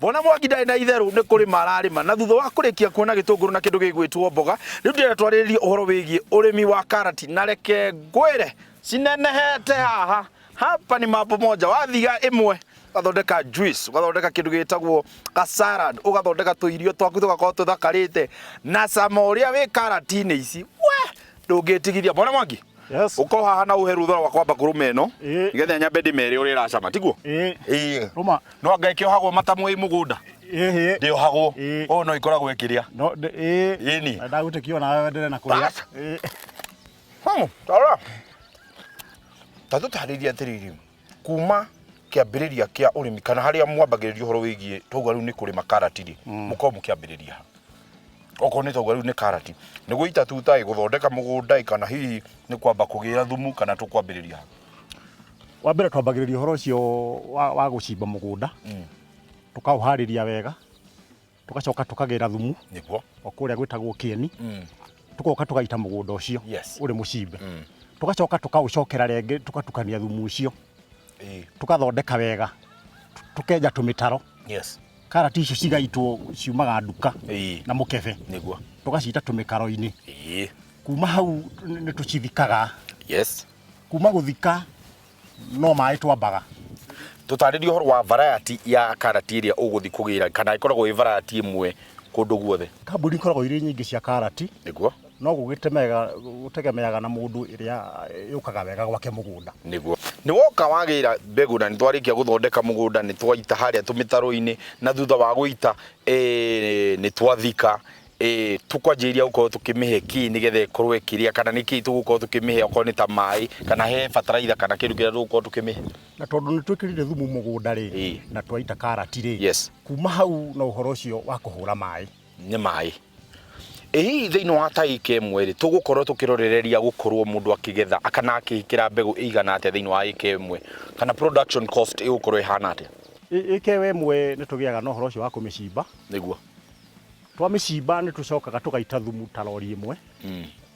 Bwana Mwangi ndarĩ na itherũ nĩ kũrĩma ararĩma na thutha wa kũrĩkia kuona gĩtũngũrũ na kĩndũ gĩgwĩtwo mboga, rĩu ndĩrenda twarĩrĩrie ũhoro wĩgiĩ ũrĩmi wa karati na reke ngwĩre cinenehete haha. Hapa ni mambo moja, wathiga ĩmwe ũgathondeka juice, ũgathondeka kĩndũ gĩtagwo ka salad, ũgathondeka tũirio twaku tũgakorwo tũthakarĩte na cama ũrĩa wĩ karati-inĩ ici we ndũngĩtigithia. Bwana Mwangi, Yes. ũko haha na ũhe rũtha rwa kwamba kũrũma ĩno Ĩĩ. nĩgetha nyambe ndĩmere ũrĩa ĩracama tiguo? Ĩĩ. Ĩĩ. Rũma. No anga ĩkĩohagwo matamu ĩ mũgũnda? Ĩhĩ. Ndĩohagwo. Ĩĩ. Ũũ no ĩkoragwo ĩkĩrĩa. No, ĩĩ. Ĩni. Na Ndagũtĩkio nawe wendelee na kũrĩa. Bas. Ĩĩ. Tarora. Ta tũtarĩrie atĩrĩrĩ, kuma kĩambĩrĩria kĩa ũrĩmi kana harĩa mwambagĩrĩria ũhoro wĩgiĩ twauga rĩu nĩ kũrĩma karati rĩ, mũkoragwo mũkĩambĩrĩria ha? Okorwo nĩ twauga rĩu nĩ karati, nĩ gũita tuta ĩ, gũthondeka mũgũnda ĩ, kana hihi nĩ kwamba kũgĩra thumu kana tũkwambĩrĩria ha? Wa mbere twambagĩrĩria ũhoro ũcio wa gũcimba mũgũnda. Tũkaũharĩria wega. Tũgacoka tũkagĩra thumu. Nĩguo. O kũrĩa gwĩtagwo kĩeni. Tũgoka tũgaita mũgũnda ũcio. Yes. Ũrĩ mũcimbe. Tũgacoka tũkaũcokera rĩngĩ tũgatukania thumu ũcio. Tũkathondeka wega. Tũkenja tũmĩtaro. Yes. Karati icio cigaitwo ciumaga nduka. Na mũkebe. Nĩguo. Tũgacita tũmĩkaro-inĩ. Kuma hau nĩ tũcithikaga. Yes. Kuma gũthika no maĩ twambaga. Tũtarĩrie ũhoro wa variety ya karati ĩrĩa ũgũthiĩ kũgĩra kana ĩkoragwo ĩ variety ĩmwe kũndũ guothe. Kambuni ikoragwo irĩ nyingĩ cia karati. Nĩguo. No gũgĩtemeaga, gũtegemeaga na mũndũ ĩrĩa yũkaga wega gwake mũgũnda. Nĩguo. Nĩ woka wagĩra mbegũ na nĩ twarĩkia gũthondeka mũgũnda, nĩ twaita harĩa tũmĩtaro-inĩ na thutha wa gũita nĩ twathika, tũkwanjĩrĩria gũkorwo tũkĩmĩhe kĩ nĩgetha ĩkorwo ĩkĩrĩa kana nĩ kĩ tũgũkorwo tũkĩmĩhe okorwo nĩ ta maĩ kana he bataraitha kana kĩndũ kĩrĩa tũgũkorwo tũkĩmĩhe? Na tondũ nĩ twĩkĩrire thumu mũgũnda rĩ, na twaita karati rĩ, Yes. kuma hau no ũhoro ũcio wa kũhũra maĩ. Nĩ maĩ. Ĩ hihi thĩinĩ wa ta ĩka ĩmwe rĩ, tũgũkorwo tũkĩrorereria gũkorwo mũndũ akĩgetha kana akĩkĩra mbegũ ĩigana atĩa thĩinĩ wa ĩka ĩmwe kana production cost ĩgũkorwo ĩhana atĩa? Ĩka ĩyo ĩmwe nĩ tũgĩaga na ũhoro ũcio wa kũmĩcimba. Nĩguo. Twamĩcimba nĩ tũcokaga tũgaita thumu ta rori ĩmwe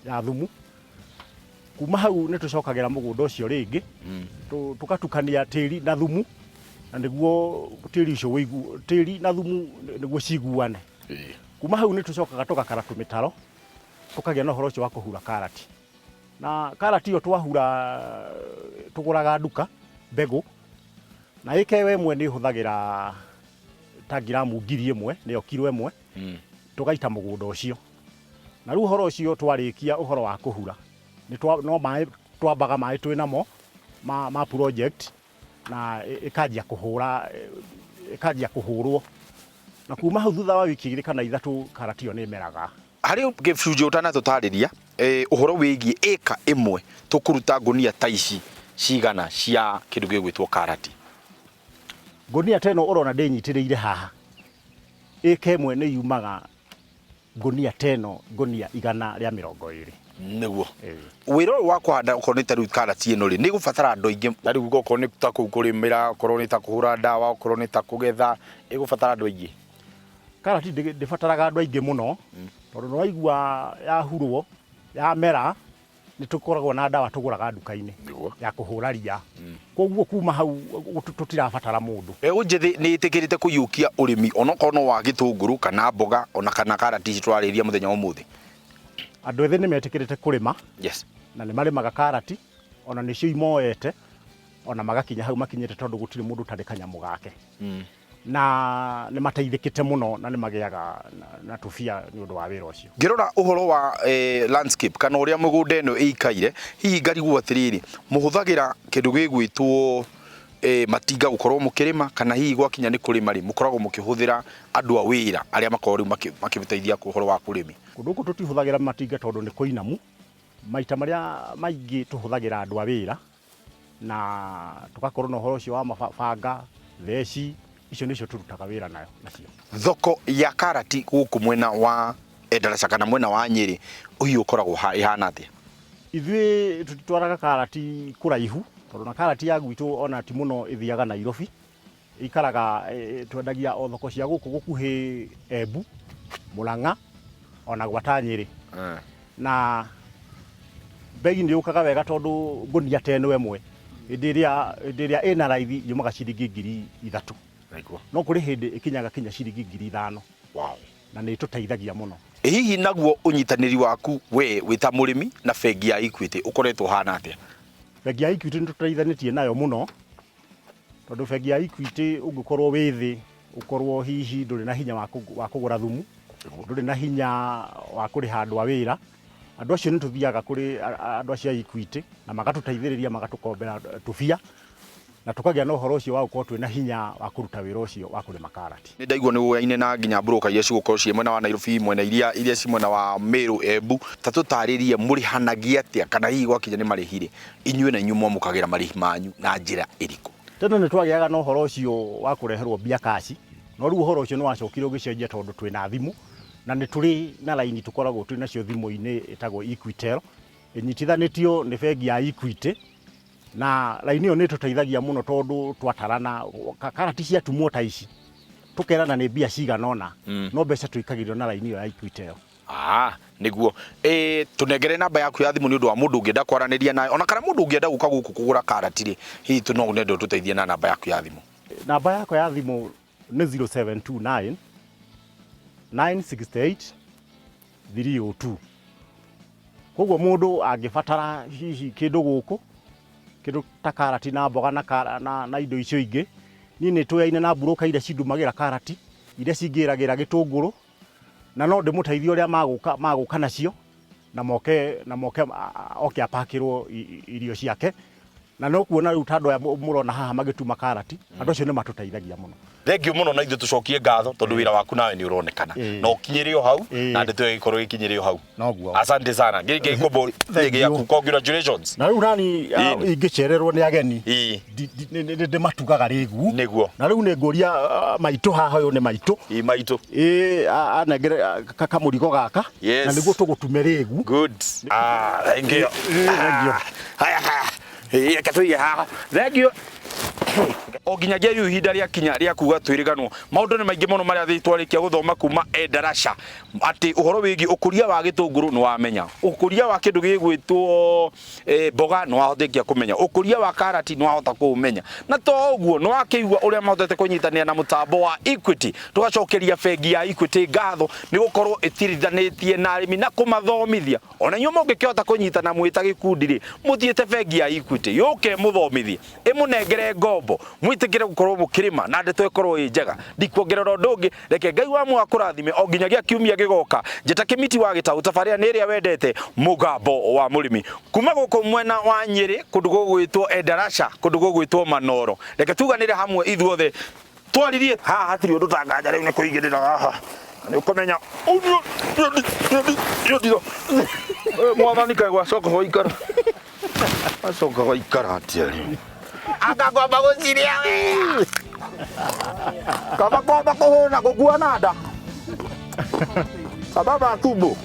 ya thumu. Kuma hau nĩ tũcokagĩra mũgũnda ũcio rĩngĩ, tũgatukania tĩri na thumu na nĩguo tĩri ũcio wĩigu, tĩri na thumu nĩguo ciguane. Kuma hau nĩ tũcokaga tũgakara tũmĩtaro, tũkagĩa na ũhoro ũcio wa kũhura karati. Na karati ĩyo twahura tũgũraga nduka mbegũ, na ĩka ĩyo ĩmwe nĩ ĩhũthagĩra ta ngiramu 1000 nĩyo kiro ĩmwe, tũgaita mũgũnda ũcio. Na rĩu ũhoro ũcio twarĩkia ũhoro wa kũhura, nĩ twa, no maĩ twambaga maĩ twĩ namo ma, ma project na ĩkanjia kũhũra, ĩkanjia kũhũrwo. Na kuma hau thutha wa wiki igĩrĩ kana ithatũ karati ĩyo nĩ ĩmeraga. Harĩ gĩcunjĩ ũtanatũtarĩria ũhoro wĩgiĩ ĩka ĩmwe tũkũruta ngũnia ta ici cigana cia kĩndũ gĩgwĩtwo karati? Ngũnia ta ĩno ũrona ndĩnyitĩrĩire haha, ĩka ĩmwe nĩ yumaga ngũnia ta ĩno ngũnia 120. Nĩguo. Wĩra ũyũ wa kũhanda okorwo nĩ ta rĩu karati ĩno rĩ, nĩ ĩgũbatara andũ aingĩ, ta rĩu okorwo nĩ ta kũu kũrĩmĩra, okorwo nĩ ta kũhũra ndawa, okorwo nĩ ta kũgetha, ĩgũbatara andũ aingĩ? Karati ndĩbataraga andũ aingĩ mũno, tondũ nĩ waigua yahurwo, yamera, nĩ tũkoragwo na ndawa tũgũraga nduka-inĩ ya kũhũra ria. Koguo kuma hau tũtirabatara mũndũ. Mbeũ njĩthĩ nĩ ĩtĩkĩrĩte kũiyũkia ũrĩmi onokorwo no wa gĩtũngũrũ kana mboga ona kana karati ici tũrarĩrĩria mũthenya wa ũmũthĩ? Andũ ethĩ nĩ metĩkĩrĩte kũrĩma. Yes. Na nĩ marĩmaga karati, ona nĩcio imoete, ona magakinya hau makinyĩte tondũ gũtirĩ mũndũ ũtarĩ kanyamũ gake. Na nĩ mateithĩkĩte mũno na nĩ magĩaga na tũbia nĩ ũndũ wa wĩra ũcio. Ngĩrora ũhoro wa landscape kana ũrĩa mĩgũnda ĩno ĩikaire, hihi ngarigwo atĩrĩrĩ, mũhũthagĩra kĩndũ gĩgwĩtwo matinga gũkorwo mũkĩrĩma kana hihi gwakinya nĩ kũrĩma rĩ, mũkoragwo mũkĩhũthĩra andũ a wĩra arĩa makoragwo rĩu makĩteithia ũhoro wa ũrĩmi? Kũndũ gũkũ tũtihũthagĩra matinga tondũ nĩ kũinamu, maita marĩa maingĩ tũhũthagĩra andũ a wĩra na tũgakorwo na ũhoro ũcio wa mabanga, theci, icio nĩcio tũrutaga wĩra nayo nacio. Thoko ya karati gũkũ mwena wa Endarasha kana mwena wa Nyĩrĩ hihi ũkoragwo ĩhana atĩa? Ithuĩ tũtitwaraga karati kũraihu tondũ na karati ya gwitũ ona ti mũno ĩthiaga Nairobi, ĩikaraga twendagia o thoko cia gũkũ gũkuhĩ Embu, Mũrang'a ona gwata Nyĩrĩ. Na mbei nĩ yũkaga wega tondũ ngũnia ta ĩno ĩmwe hĩndĩ ĩrĩa ĩna raithi yumaga ciringi 3000. Nĩguo. No kũrĩ hĩndĩ ĩkinyaga kinya ciringi 5,000. Na nĩ ĩtũteithagia mũno. Ĩ hihi naguo ũnyitanĩri waku we wĩ ta mũrĩmi na bengi ya Equity ũkoretwo ũhana atĩa? Bengi ya Equity nĩ tũteithanĩtie nayo mũno, tondũ bengi ya Equity ũngĩkorwo wĩ thĩ, ũkorwo hihi ndũrĩ na hinya wa kũgũra thumu, ndũrĩ na hinya wa kũrĩha andũ a wĩra, andũ acio nĩ tũthiaga kũrĩ andũ acio a Equity na magatũteithĩrĩria, magatũkombera tũbia na tũkagĩa na ũhoro ũcio wa gũkorwo twĩna hinya wa kũruta wĩra ũcio wa kũrĩma karati. Nĩ ndaigua nĩ ũyaine na nginya broker iria cigũkorwo ciĩ mwena wa Nairobi, mwena iria ci mwena wa Meru, Embu. Ta tũtarĩrie mũrĩhanagia atĩa, kana hihi gwakinya nĩ marĩhi rĩ, inyuĩ na inyuĩ mwamũkagĩra marĩhi manyu na njĩra ĩrĩkũ? Tene nĩ twagĩaga na ũhoro ũcio wa kũreherwo mbia kaci, no rĩu ũhoro ũcio nĩ wacokire ũgĩcenjia tondũ twĩna thimũ na nĩ tũrĩ na raini tũkoragwo twĩ nacio thimũ-inĩ ĩtagwo Equitel, ĩnyitithanĩtio nĩ bengi ya Equity, na raini ĩyo nĩ ĩtũteithagia mũno tondũ twatarana karati ciatumwo ta ici tũkerana nĩ mbia cigana ũna, no mbeca tũikagĩrio na raini ĩyo ya Equitel. Nĩguo. Tũnengere namba yaku ya thimũ nĩ ũndũ wa mũndũ ũngĩenda kwaranĩria nawe, ona kana mũndũ ũngĩenda gũka gũkũ kũgũra karati rĩ, hihi no nende ũtũteithie na namba yaku ya thimũ. Namba yakwa ya thimũ nĩ 0729 968 302. Koguo mũndũ angĩbatara hihi kĩndũ gũkũ, kĩndũ ta karati na mboga na indo icio ingĩ, niĩ nĩ tũyaine na broker iria cindumagĩra karati, iria cingĩragĩra gĩtũngũrũ, na no ndĩmũteithie ũrĩa magũka nacio, na moke, oke apakĩrwo irio ciake. Na no kuona rĩu ta andũ aya mũrona haha magĩtuma karati, andũ acio nĩ matũteithagia mũno. Thank you mũno, na ithuĩ tũcokie ngatho tondũ wĩra waku nawe nĩ ũronekana. Na ũkinyĩre o hau, na ndeto ĩyo ĩgĩkorwo ĩkinyĩre o hau. Noguo. Asante sana. Ngĩngĩ ngombo Thank gĩaku. you. Congratulations. Na rĩu nani, ingĩcererwo nĩ ageni, nĩ ndĩmatugaga rĩgu. Nĩguo. Na rĩu nĩ ngũria maitũ haha, ũyũ nĩ maitũ. Ĩ maitũ. Anengere kamũrigo gaka. Yes. Na nĩguo tũgũtume rĩgu. Good. Thank you. Thank you. Haya, haya. Reke tũige haha. Thank you. O nginyagia rĩu ihinda rĩa kinya rĩa kuga twĩrĩganwo, maũndũ nĩ maingĩ mũno marĩa thĩ twarĩkia gũthoma kuma Endarasha, atĩ ũhoro wĩgiĩ ũkũria wa gĩtũngũrũ nĩ wamenya, ũkũria wa kĩndũ gĩgwĩtwo mboga nĩ wahotĩkia kũmenya, ũkũria wa karati nĩ wahota kũũmenya, na to ũguo nĩ wakĩigua ũrĩa mahotete kũnyitanĩra na mũtambo wa Equity. Tũgacokeria bengi ya Equity ngatho nĩ gũkorwo ĩtirithanĩtie na arĩmi na kũmathomithia. Ona inyuĩ mũngĩkĩhota kũnyitana mwĩ ta gĩkundi rĩ, mũthiĩte bengi ya Equity yũke ĩmũthomithie, ĩmũnengere ngombo, mwĩtĩkĩre gũkorwo mũkĩrĩma na ndeto ĩkorwo ĩ njega. Ndikuongerera ũndũ ũngĩ, reke Ngai wa muoyo akũrathime o nginyagia kiumia gĩgoka. Njĩta Kĩmiti wa Gĩtaũ, tabarĩra nĩ ĩrĩa wendete, mũgambo wa mũrĩmi. Kuma gũkũ mwena wa Nyĩrĩ, kũndũ gũgwĩtwo Endarasha, kũndũ gũgwĩtwo Manoro. Reke tuganĩre hamwe ithuothe twaririe haha, hatirĩ ũndũ tanganja rĩu nĩ kũigĩrĩra haha. Nĩ ũkũmenya. Mwathani kaĩ gwacoka gwaikara. Gwacoka gwaikara atĩa rĩu? Anga ngwamba gũciria we. Kaba kwamba kũhũna gũkua na nda. Kaba ba tumbo.